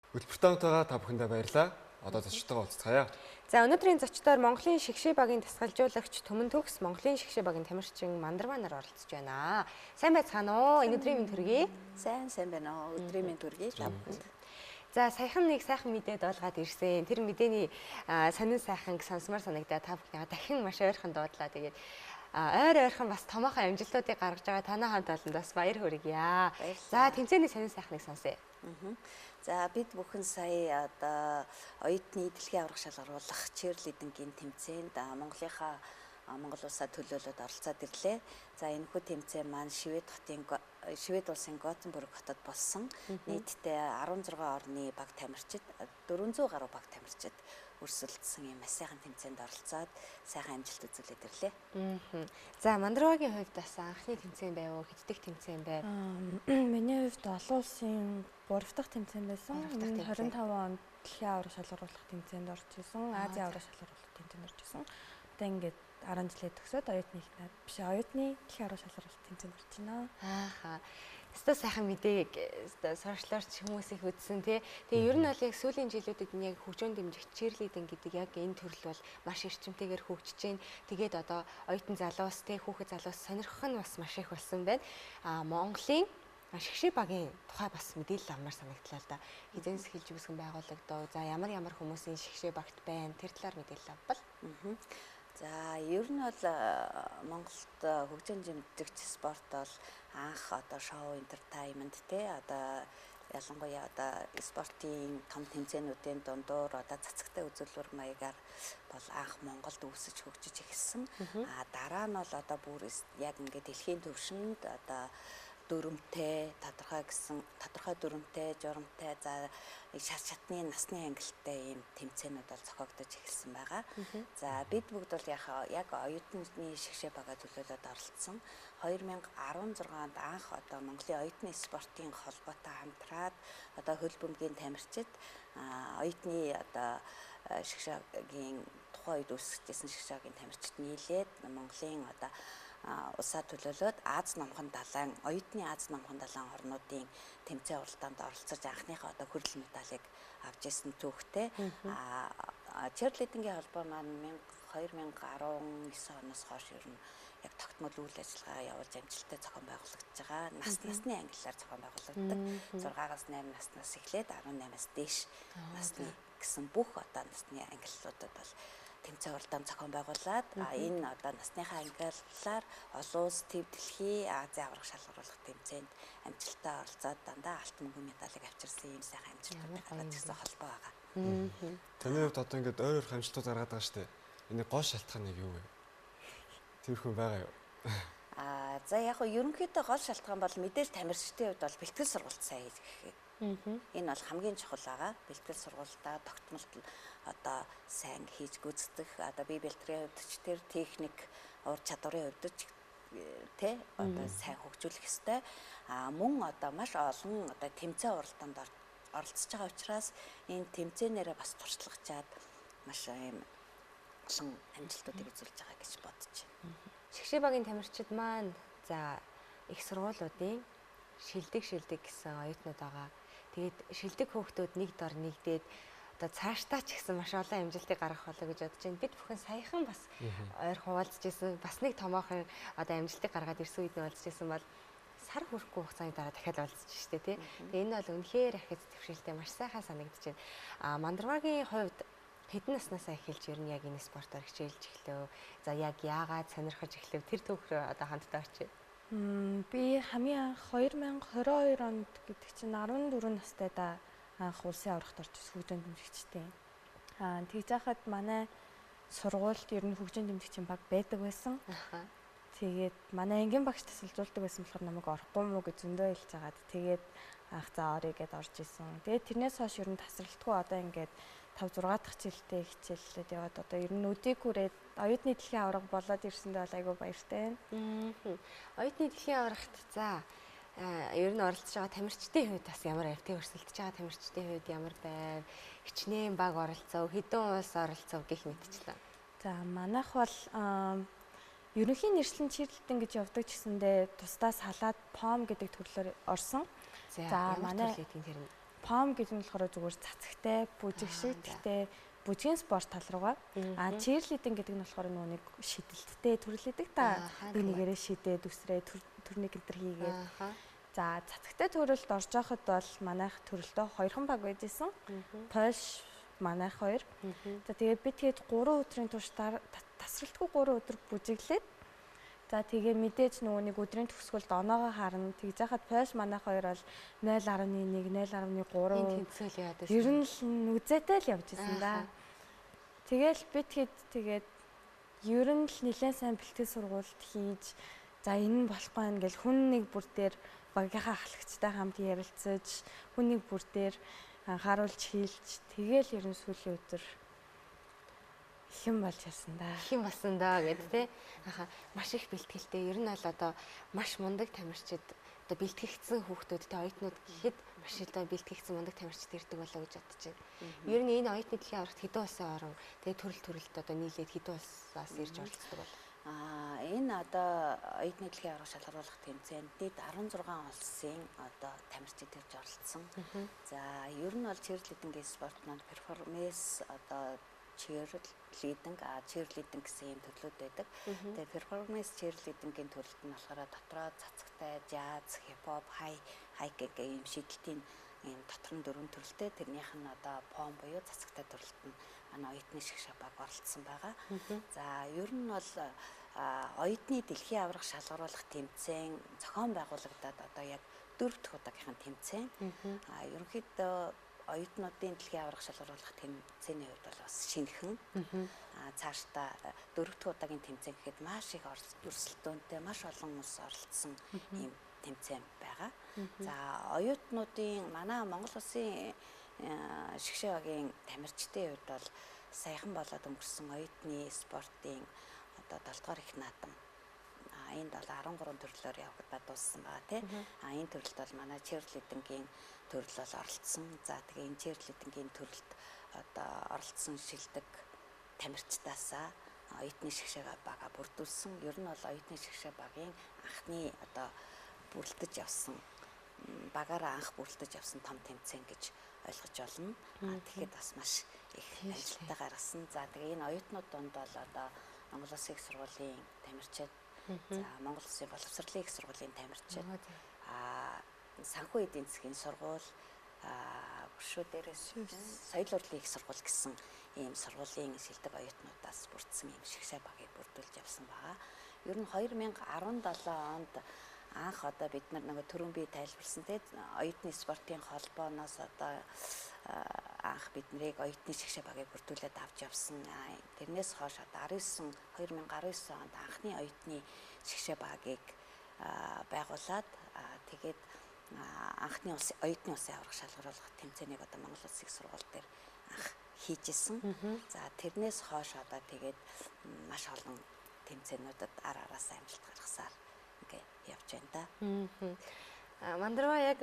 Хөтөлбөртэй хамтгаа та бүхэндээ баярлалаа. Одоо зочдтойгоо уулзцгаая. За, өнөөдрийн зочдоор Монголын шигшээ багийн дасгалжуулагч Түмэн Төгс, Монголын шигшээ багийн тамирчин Мандарва нар оролцож байна. Сайн байцгаана уу? Энэ өдрийн мэнд хүргэе. Сайн байна уу? Өдрийн мэнд хүргэе та бүхэнд. За, саяхан нэг сайхан мэдээ дуулгаад ирсэн. Тэр мэдээний сонин сайхан сонсомоор санагдаа та бүхнийгаа дахин маш ойрхон дуудлаа. Тэгээд ойр ойрхон бас томоохон амжилтуудыг гаргаж байгаа танай хамт олонд бас баяр хүргье. За, тэмцээний сонин сайхныг сонсъё. За, бид бүхэн сая одоо оюутны дэлхийн аварга шалгаруулах черлидингийн тэмцээнд Монголынхаа Монгол улсаа төлөөлөд оролцоод ирлээ. За, энэхүү тэмцээн маань Швед хотын Швед улсын Готенбург хотод болсон. Нийтдээ 16 орны баг тамирчид, 400 гаруй баг тамирчид өрсөлдсөн юм маш сайхан тэмцээнд оролцоод сайхан амжилт үзүүлээд ирлээ. За, Мандарвагийн хувьд бас анхны тэмцээн байв уу? Хэд дэх тэмцээн байв? Миний хувьд олон улсын 3 дахь тэмцээн байсан. 25 онд дэлхийн аварга шалгаруулах тэмцээнд орж исэн. Азийн аварга шалгаруулах тэмцээнд орж исэн. Одоо ингээд 10 жилээ төгсөөд оюутны биш оюутны дэлхийн аварга шалгаруулах тэмцээнд орж байна. Ааха. Өстой сайхан мэдээг сорчлоорч хүмүүс их үзсэн тий. Тэгээ ер нь бол яг сүүлийн жилүүдэд нь яг хөгжөөн дэмжих черлидинг гэдэг яг энэ төрөл бол маш эрчимтэйгээр хөгжиж байна. Тэгээд одоо оюутан залуус тий, хүүхэд залуус сонирхох нь бас маш их болсон байна. А Монголын шигшээ багийн тухай бас мэдээлэл авмаар санагдлаа л да. Хизэнс хэлж үүсгэн байгуулагдав. За, ямар ямар хүмүүсийн шигшээ багт байна? Тэр талаар мэдээлэл авбал. За, ер нь бол Монголд хөгжөөн дэмжигч спорт бол анх одоо шоу entertainment те, одоо ялангуяа одоо спортын том тэмцээнүүдийн дундуур одоо цацагтай үзүүлбэр маягаар бол анх Монголд үүсэж хөгжиж эхэлсэн. А дараа нь бол одоо бүр яг ингээд дэлхийн түвшинд одоо дүрмтэй, тодорхой гэсэн тодорхой дүрмтэй, журамтай, за шат шатны насны ангилалтай ийм тэмцээнүүд бол зохиогдож эхэлсэн байгаа. За, бид бүгд бол яг оюутны шигшээ багаа төлөөлөд оролцсон. 2016 онд анх одоо Монголын оюутны спортын холбоотой хамтраад одоо хөл бөмбөгийн тамирчид оюутны одоо шигшээгийн тухайн үед үүсгэжсэн шигшээгийн тамирчид нийлээд Монголын одоо улсаа төлөөлөөд Аз номхон далайн оюутны Аз номхон далайн орнуудын тэмцээн уралдаанд оролцож анхныхаа одоо хүрэл медалийг авч ирсэн түүхтэй. Черлидингийн холбоо маань 2019 оноос хойш ер нь яг тогтмол үйл ажиллагаа явуулж амжилттай зохион байгуулагдаж байгаа. Насны ангиллаар зохион байгуулагддаг. 6-аас 8 наснаас эхлээд 18-аас дээш насны гэсэн бүх одоо насны ангиллуудад бол тэмцээн уралдаан зохион байгуулад энэ одоо насныхаа ангиллаар олон улс, төв дэлхий, Азийн аварга шалгаруулах тэмцээнд амжилттай оролцоод дандаа алт мөнгөн медалийг авчирсан ийм сайхан амжилтууд гаргаж ирсэн холбоо байгаа. Таны хувьд одоо ингээд ойр ойрхон амжилтууд гаргаад байгаа шүү дээ. Энэ гол шалтгаан нэг юу вэ? Тэрхүү байгаа юу? За, яг нь ерөнхийдөө гол шалтгаан бол мэдээж тамирчдын хувьд бол бэлтгэл сургалт сайн хийх. Энэ бол хамгийн чухал байгаа. Бэлтгэл сургалтаа тогтмол одоо сайн хийж гүйцэтгэх. Одоо бие бэлтгэлийн хувьд ч тэр техник, ур чадварын хувьд ч тэ одоо сайн хөгжүүлэх ёстой. А мөн одоо маш олон одоо тэмцээн уралдаанд оролцож байгаа учраас энэ тэмцээнээрээ бас туршлагачаад маш ийм олон амжилтуудыг үзүүлж байгаа гэж бодож байна. Шигшээ багийн тамирчид маань за их сургуулиудын шилдэг гэсэн оюутнууд байгаа. Тэгээд шилдэг хөөхтүүд нэг дор нэгдээд одоо цаашдаа ч гэсэн маш олон амжилтыг гаргах болоо гэж бодож байна. Бид бүхэн саяхан бас ойр хуваалцж ирсэн. Бас нэг томоохон одоо амжилтыг гаргаад ирсэн үед нь уулзж ирсэн бол сар хүрэхгүй хугацааны дараа дахиад уулзж штэ тий. Тэгээ энэ бол үнэхээр ахиц твшилтэй маш сайхан санагдаж байна. А Мандарвагийн хувьд хэдэн наснаасаа эхэлж ер нь яг энэ спортоор хичээлж эхлэв? За, яг яагаад сонирхож эхлэв? Тэр түүхрөө одоо хамтдаа очие. Би хамгийн анх 2022 онд гэдэг чинь 14 настай да анх улсын аваргад орж ирсэн хөгжөөн дэмжигчтэй. Тэгж яхад манай сургуульд ер нь хөгжөөн дэмжигчийн баг байдаг байсан. Тэгээд манай ангийн багш тасалжуулдаг байсан болохоор намайг орохгүй мүү гэж зөндөө хэлж хагаад тэгээд анх за орё гэд орж исэн. Тэгээд тэрнээс хойш ер нь тасралтгүй одоо ингээд 5 6 дахь жилдээ хичээллээд яваад одоо ер нь өдийг хүрээд оюутны дэлхийн аварга болоод ирсэндээ бол айгүй баяртай байна. Оюутны дэлхийн аваргат за ер нь оролцож байгаа тамирчдын хувьд бас ямар байв? Тэ өрсөлдөж байгаа тамирчдын хувьд ямар байв? Хичнээн баг оролцов, хэдэн улс оролцов гэх мэтчлэн. За, манайх бол ерөнхий нэршлэн чирлэлтэн гэж явдаг ч гэсэндээ тусдаа салаад пом гэдэг төрлөөр орсон. За, манай тэр нь Пом гэдэг нь болохоор зүгээр цацагтай бүжиг шиг. Гэхдээ бүжгийн спорт тал руугаа. А чирлидинг гэдэг нь болохоор нөгөө нэг шидэлттэй төрлөдөг та. Нэг нэгээрээ шидээд үсрээ төрнийг энэ төр хийгээд. За цацагтай төрөлд орж байхад бол манайх төрөлдөө хоёрхан баг байж исэн. Польш манайх хоёр. За тэгээд би тэгээд 3 өдрийн турш тасралтгүй 3 өдөр бүжиглээд. За тэгээ мэдээж нөгөө нэг өдрийн төгсгөлд оноогоо харна. Тэгж яхад Польш манайх хоёр бол 0.1, 0.3 тэнцвэл яад байсан. Ер нь л үзээтэй л явж исэн да. Тэгэл бид хэд тэгээд ер нь л нэлээд сайн бэлтгэл сургуульд хийж за энэ нь болохгүй юм гэл хүн нэг бүр дээр багийнхаа ахлагчтай хамт ярилцаж хүн нэг бүр дээр анхааруулж хийлж тэгэл ер нь сүүлийн өдөр хэн болж ясан да. Хэн болсон даа гэд тэ. Аха маш их бэлтгэлтэй. Ер нь бол одоо маш мундаг тамирчид одоо бэлтгэгдсэн хүүхдүүдтэй оюутнууд гэхэд маш их одоо бэлтгэгдсэн мундаг тамирчид ирдэг болоо гэж бодож байна. Ер нь энэ оюутны дэлхийн аваргад хэдэн улсын орон тэгээ төрөл төрөлд одоо нийлээд хэдэн улсаас ирж оролцдог бол? Энэ одоо оюутны дэлхийн аварга шалгаруулах тэмцээнд нийт 16 улсын одоо тамирчид ирж оролцсон. За ер нь бол чирлидингийн спорт маань перформанс одоо чирлидинг, чирлидинг гэсэн ийм төрлүүд байдаг. Тэгээ перформанс чирлидингийн төрөлд нь болохоор дотроо цацагтай, жаз, хипхоп, хайк гэх ийм шидэлтийн ийм дотор нь дөрвөн төрөлтэй. Тэрнийх нь одоо пом буюу цацагтай төрөлд нь манай оюутны шигшээ баг оролцсон байгаа. За ер нь бол оюутны дэлхийн аварга шалгаруулах тэмцээн зохион байгуулагдаад одоо яг дөрөв дэх удаагийнх нь тэмцээн. Ерөнхийдөө оюутнуудын дэлхийн аварга шалгаруулах тэмцээний хувьд бол бас шинэхэн. Цаашдаа дөрөв дэх удаагийн тэмцээн гэхэд маш их өрсөлдөөнтэй, маш олон улс оролцсон ийм тэмцээн байгаа. За оюутнуудын манай Монгол улсын шигшээ багийн тамирчдын хувьд бол саяхан болоод өнгөрсөн оюутны спортын одоо 7 дугаар их наадам энд бол 13 төрлөөр явагдаад дууссан байгаа тий. Энэ төрөлд бол манай чирлидингийн төрөл бол оролцсон. За тэгээ энэ чирлидингийн төрөлд одоо оролцсон шилдэг тамирчдаасаа оюутны шигшээ бага бүрдүүлсэн. Ер нь бол оюутны шигшээ багийн анхны одоо бүрэлдэж явсан багаараа анх бүрэлдэж явсан том тэмцээн гэж ойлгож байна. Тэгэхэд бас маш их амжилттай гаргасан. За тэгээ энэ оюутнууд донд бол одоо Монгол Улсын их сургуулийн тамирчид, за Монгол Улсын боловсролын их сургуулийн тамирчид, санхүү эдийн засгийн сургууль, гүршүү дээрээс соёл урлагийн их сургууль гэсэн ийм сургуулийн шилдэг оюутнуудаас бүрдсэн ийм шигшээ багийг бүрдүүлж явсан байгаа. Ер нь 2017 онд анх одоо бид нар нөгөө түрүүн би тайлбарлсан те оюутны спортын холбооноос одоо анх бид нарыг оюутны шигшээ багийг бүрдүүлээд авч явсан. Тэрнээс хойш одоо 2019 онд анхны оюутны шигшээ багийг байгуулад тэгээд анхны улсын оюутны улсын аварга шалгаруулах тэмцээнийг одоо Монгол Улсын их сургууль дээр анх хийж исэн. За тэрнээс хойш одоо тэгээд маш олон тэмцээнүүдэд ар араас амжилт гаргасаар ингээ явж байна да. Мандрава яг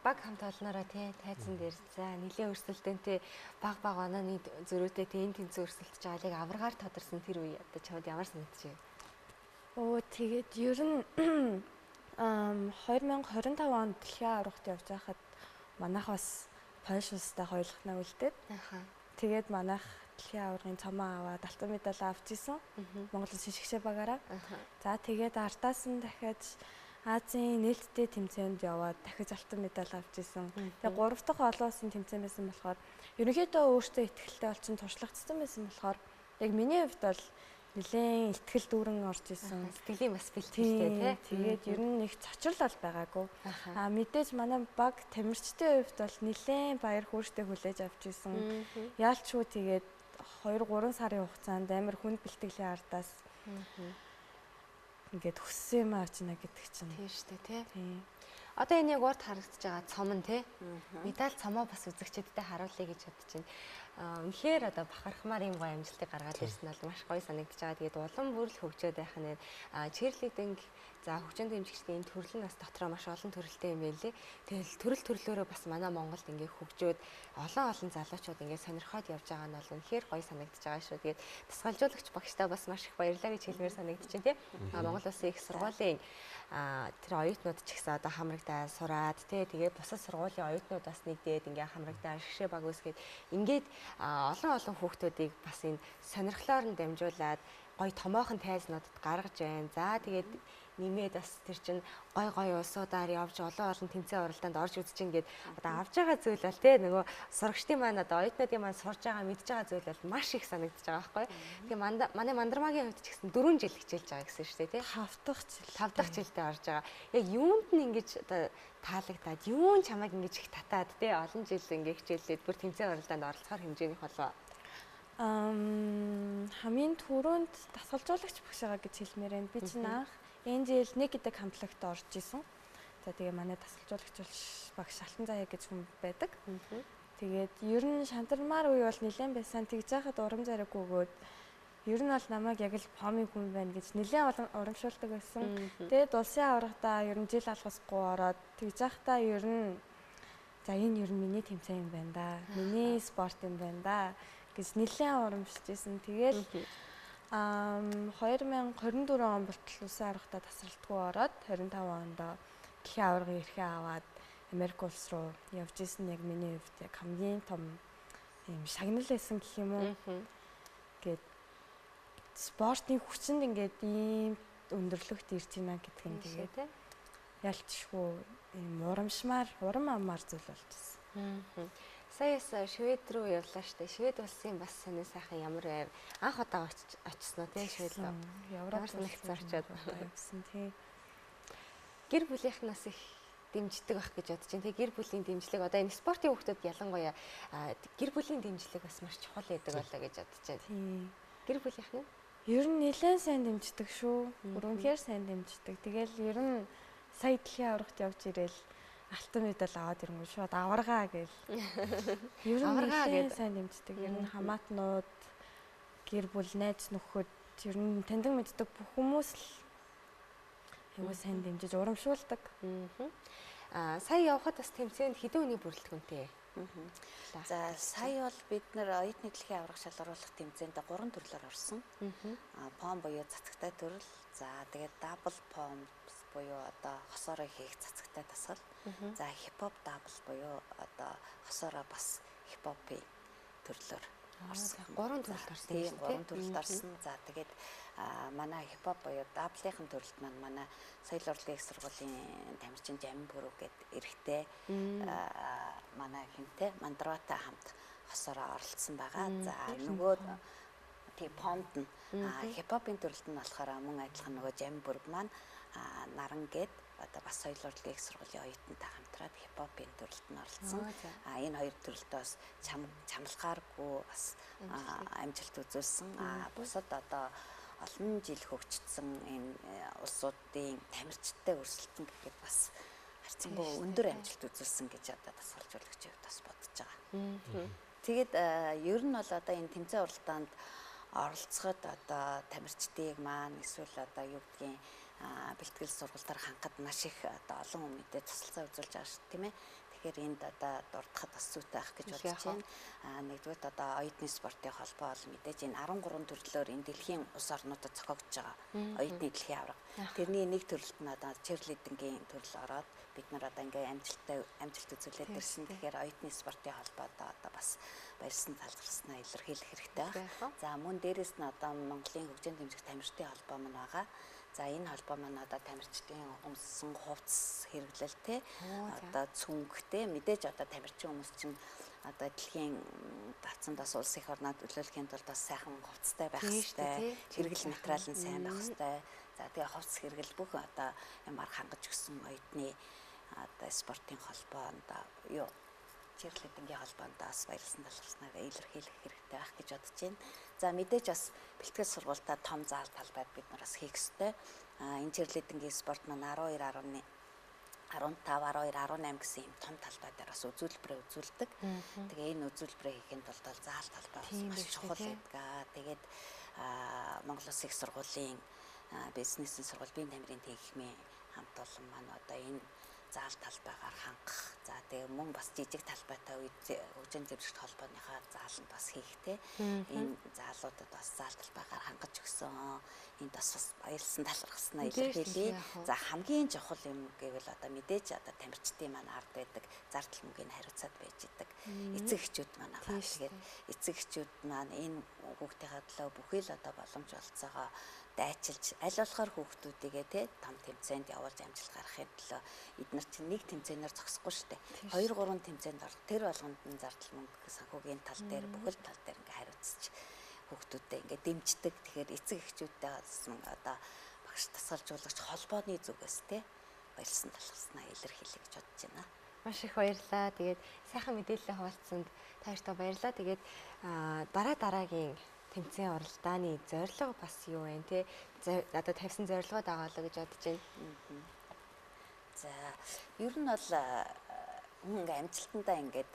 баг хамт олноороо тий тайзан дээр за нэлээд өрсөлдөөнтэй баг баг онооны зөрүүтэй тий энэ тэнцэн өрсөлдөж байгаа яг аваргаар тодорсон тэр үе одоо чамд ямар санагдаж байна? Оо тэгээд ер нь 2025 онд дэлхийн аваргад явж байхад манайх бас Польш улстай хоёулахнаа үлдээд. Тэгээд манайх дэлхийн аваргын цомоо аваад алтан медаль авч исэн. Монгол улсын шигшээ багаараа. За тэгээд ардаас нь дахиад Азийн нээлттэй тэмцээнд яваад дахиж алтан медаль авч исэн. Тэгээд 3 дахь олон улсын тэмцээн байсан болохоор ерөнхийдөө өөртөө ихтгэлтэй болсон туршлагатсан байсан болохоор яг миний хувьд бол нэлээд ихтгэл дүүрэн орж исэн. Сэтгэлийн бас бэлтгэлтэй тий. Тэгээд ер нь их цочрол бол байгаагүй. Аа мэдээж манай баг тамирчдын хувьд бол нэлээд баяр хөөртэй хүлээж авч исэн. Яалчгүй тэгээд 2-3 сарын хугацаанд амар хүнд бэлтгэлийн ардаас ингээд хүссэн юм авчна гэдэг чинь. Тийм шүү дээ тий. Одоо энэ яг урд харагдаж байгаа цом нь тий. Медаль цомоо бас үзэгчдэд харуулъя гэж бодож байна. Үнэхээр одоо бахархмаар ийм гоё амжилтыг гаргаад ирсэн бол маш гоё санагдаж байгаа. Тэгээд улам бүр л хөгжөөд байх нь. Чирлидинг за хөгжин дэмжигчдийн энэ төрөл нь бас дотроо маш олон төрөлтэй юм байлээ. Тэгэл төрөл төрлөөрөө бас манай Монголд ингээ хөгжөөд олон олон залуучууд ингээ сонирхоод явж байгаа нь бол үнэхээр гоё санагдаж байгаа шүү. Тэгээд тасгалжуулагч багштай бас маш их баярлалаа гэж хэлмээр санагдаж байна тий. Монгол Улсын их сургуулийн тэр оюутнууд ч гэсэн одоо хамрагдаж хамрагдаа сураад тий тэгээ бусад сургуулийн оюутнууд бас нэгдээд ингээ хамрагдаа шгшээ баг үүсгээд ингээд олон олон хүүхдүүдийг бас энэ сонирхлоор нь дамжуулаад гой томоохон тайзнуудад гаргаж байна. За тэгээд нэмээд бас тэр чин гой гой улсуудаар явж олон олон тэмцээн уралдаанд орж үзэж гин гээд одоо авж байгаа зүйл бол те нөгөө сурагчдын маань одоо оюутнуудын маань сурж байгаа мэдж байгаа зүйл бол маш их санагдаж байгаа байхгүй. Тэгээ манай Мандармаагийн хувьд ч гэсэн 4 жил хичээлж байгаа гэсэн шүү дээ те. 5 дахь жил. 5 дахь жилдээ орж байгаа. Яг юунд нь ингэж одоо таалагдаад юун чамайг ингэж их татаад те олон жил ингэ хичээллээд бүр тэмцээн уралдаанд оролцохоор хэмжээнийх болов. Хамгийн түрүүнд дасгалжуулагч багш байгаа гэж хэлмээр байна. Би чинь анх энэ жил 1 гэдэг хамтлагт орж исэн. За тэгээ манай дасгалжуулагч бол багш Алтан Заяа гэж хүн байдаг. Тэгээд ер нь шантармаар үе бол нэлээд байсан. Тэгж яхад урам зориг өгөөд ер нь бол намайг яг л помын хүн байна гэж нэлээд урамшуулдаг байсан. Тэгээд улсын аваргадаа ер нь жил алгасгүй ороод тэгж яхадаа ер нь за энэ ер нь миний тэмцээн юм байна да. Миний спорт юм байна да гэж нэлээд урамшилж исэн. Тэгэл 2024 он болтол улсын аваргадаа тасралтгүй ороод 25 онд дэлхийн аваргын эрхээ аваад Америк улс руу явж исэн. Яг миний хувьд яг хамгийн том юм шагнал байсан гэх юм уу. Ингээд спортын хүчинд ингээд ийм өндөрлөгт ирж байна гэдг нь тэгээд ялчгүй ийм урамшмаар, урам аммаар зүйл болж ирсэн. Саяас Швед рүү явлаа штэ. Швед улсын бас сонин сайхан ямар байв? Анх удаа очсон уу тийм Швед рүү? Европ санагцсан очиод явсан тийм. Гэр бүлийнхнаас их дэмждэг байх гэж бодож байна. Тэгээ гэр бүлийн дэмжлэг одоо энэ спортын хүүхдүүд ялангуяа гэр бүлийн дэмжлэг бас маш чухал байдаг болоо гэж бодож байна. Тийм. Гэр бүлийнх нь ер нь нэлээд сайн дэмждэг шүү. Үнэхээр сайн дэмждэг. Тэгэл ер нь сая дэлхийн аваргад явж ирээл алтан медаль аваад ирэнгүүт шууд аваргаа гэл. Ер нь Аваргаа нэлээд гээд. сайн дэмждэг. Ер нь хамаатнууд, гэр бүл, найз нөхөд ер нь таньдаг мэддэг бүх хүмүүс л аюу сайн дэмжиж урамшуулдаг. Аа сая явхад бас тэмцээнд хэдэн хүний бүрэлдэхүүнтэй? За сая бол бид нэр оюутны дэлхийн аварга шалгаруулах тэмцээнд 3 төрлөөр орсон. Пом буюу цацагтай төрөл, за тэгээд дабл пом буюу одоо хосоороо хийх цацагтай дасгал. За хипхоп дабл буюу одоо хосоороо бас хипхопын төрлөөр орсон. 3 төрөлд орсон Тийм, юм шүү 3 төрөлд орсон. За тэгээд манай хипхоп буюу даблынхан төрөлд маань манай соёл урлагийн их сургуулийн тамирчин Жамин Бүрүү гээд эрэгтэй манай хинтэй Мандарватай хамт хосоороо оролцсон байгаа. За нөгөө тийм помд нь хипхопын төрөлд нь болохоор мөн адилхан нөгөө Жамин Бүрг маань Наран гээд одоо бас соёл урлагийн их сургуулийн оюутантай хамтраад хипхопын төрөлд нь оролцсон. Энэ хоёр төрөлдөө бас чамлахааргүй бас амжилт үзүүлсэн. Бусад одоо олон жил хөгжсөн энэ улсуудын тамирчидтай өрсөлдөн гэхэд бас харьцангуй өндөр амжилт үзүүлсэн гэж одоо дасгалжуулагчийн хувьд бас бодож байгаа. Тэгээд ер нь бол одоо энэ тэмцээн уралдаанд оролцоход одоо тамирчдыг маань эсвэл одоо юу гэдгийг бэлтгэл сургалтаар хангахад маш их одоо олон хүмүүстээ тусалцаа үзүүлж байгаа шүү тийм ээ. Тэгэхээр энд одоо дурдахад бас зүйтэй байх гэж бодож байна. Нэгдүгээрт одоо оюутны спортын холбоо бол мэдээж энэ 13 төрлөөр энэ дэлхийн улс орнуудад зохиогдож байгаа. Оюутны дэлхийн аварга. Тэрний нэг төрөлд нь одоо черлидингийн төрөл ороод бид нар одоо ингээ амжилт үзүүлээд ирсэн. Тэгэхээр оюутны спортын холбоодоо одоо бас баярсан талархснаа илэрхийлэх хэрэгтэй байх. За мөн дээрэс нь одоо Монголын хөгжин дэмжих тамирчдын холбоо мань байгаа. За энэ холбоо маань одоо тамирчдын өмссөн хувцас хэрэглэл те одоо цүнхтэй мэдээж одоо тамирчин хүмүүс чинь одоо дэлхийн давцанд бас улс их орнод төлөөлөхийн тулд бас сайхан хувцастай байх хэрэгтэй. Хэрэглэл материал нь сайн байх хэрэгтэй. За тэгээ хувцас хэрэгэл бүх одоо ямар хангаж өгсөн оюутны одоо спортын холбоонд юу чиглэлдэнгийн холбоонд бас баярлсан талархснаар илэрхийлэх хэрэгтэй байх гэж бодож байна. За мэдээж бас бэлтгэл сургуультаа том заал талбайд бид нар бас хийх ёстой. Энэ чиглэлдэнгийн спорт маань 12 15 12 18 гэсэн юм том талбай дээр бас үзүүлбэрээ үзүүлдэг. Тэгээ энэ үзүүлбэрээ хийхин тулд бол заал талбай бас маш чухал байдаг. Тэгээд Монгол Улсын их сургуулийн бизнесийн сургууль, биеийн тамирын тэнхимийн хамт олон маань одоо энэ заал талбайгаар хангах. За тэгээ мөн бас жижиг талбайтай үед хөгжин зэмжигч холбооныхаа зааланд бас хийх те. Энэ заалуудад бас заал талбайгаар хангаж өгсөн. Энд бас баярлсан талархснаа илэрхийлье. За хамгийн чухал юм гэвэл одоо мэдээж одоо тамирчдын маань ард байдаг зардал мөнгийг хариуцаад байж идэг. Эцэг эхчүүд маань байгаа. Тэгээд эцэг эхчүүд маань энэ хүүхдийнхээ төлөө бүхий л одоо боломж болцоогоо дайчилж аль болохоор хүүхдүүдийгээ те том тэмцээнд явуулж амжилт гаргахын төлөө эднэр чинь нэг тэмцээнээр зогсохгүй шүү дээ. 2 3 тэмцээнд орох тэр болгонд нь зардал мөнгө санхүүгийн тал дээр бүхэл тал дээр ингээ хариуцж хүүхдүүдэд ингээ дэмждэг. Тэгэхээр эцэг эхчүүдтэй бас мөн одоо багш дасгалжуулагч холбооны зүгээс те баярлсан талархснаа илэрхийлье гэж бодож байна. Маш их баярлалаа. Тэгээд сайхан мэдээлэл хуваалцсанд та хоёртоо баярлалаа. Тэгээд дараа дараагийн тэмцээн уралдааны зорилго бас юу вэ те? Одоо тавьсан зорилгоо дагаалаа гэж бодож байна. За, ер нь бол хүн ингээ амжилтандаа ингээд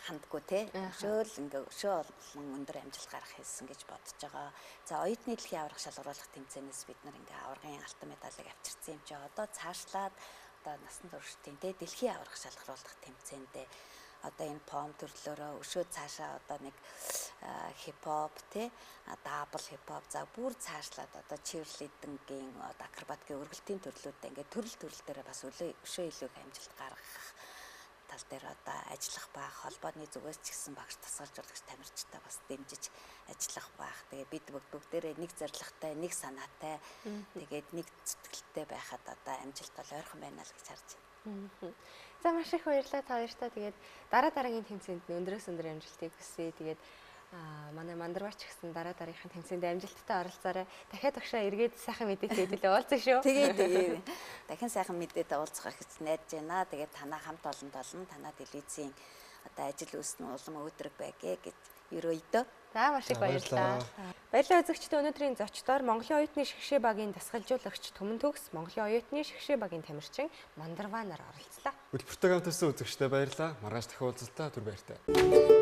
хандгүй те. Өшөөл ингээ өшөө олон өндөр амжилт гаргах хийсэн гэж бодож байгаа. За, оюутны дэлхийн аварга шалгаруулах тэмцээнээс бид нар ингээ аваргын алтан медалийг авчирсан юм чи одоо цаашлаад одоо насан туршдын те дэлхийн аварга шалгаруулах тэмцээндээ одоо энэ пом төрлөөрөө өшөө цаашаа одоо нэг хипхоп те дабл хипхоп за бүр цаашлаад одоо чирлидингийн одоо акробатикийн өргөлтийн төрлүүдээ ингээд төрөл төрөл дээрээ бас өшөө илүү их амжилт гаргах тал дээр одоо ажиллах байх, холбооны зүгээс ч гэсэн багш дасгалжуулагч тамирчтай бас дэмжиж ажиллах байх. Тэгээ бид бүгдээрээ нэг зорилготой, нэг санаатай, тэгээд нэг зүтгэлтэй байхад одоо амжилт бол ойрхон байна л гэж харж байна. За маш их баярлалаа та хоёртаа. Тэгээд дараа дараагийн тэмцээнд өндрөөс өндөр амжилтыг хүсье. Тэгээд манай Мандарваач гэсэн дараа дараагийнхын тэмцээнд амжилттай оролцоорой. Дахиад багшаа эргээд сайхан мэдээтэй хэдүүлээ уулзах шүү. Тэгээд дахин сайхан мэдээтэй уулзах гэж найдаж байна. Тэгээд танаа хамт олон толон танаа телевизийн одоо ажил үйлс нь улам өөдрөг байгээ гэж ерөөйдөө. За маш их баярлалаа. Баярлалаа үзэгчдээ өнөөдрийн зочдоор Монголын оюутны шигшээ багийн дасгалжуулагч Түмэн Төгс, Монголын оюутны шигшээ багийн тамирчин Мандарваа нар оролцлоо. Хөтөлбөртэй хамт байсан үзэгчдээ баярлалаа. Маргааш дахин уулзалтаа түр баяртай.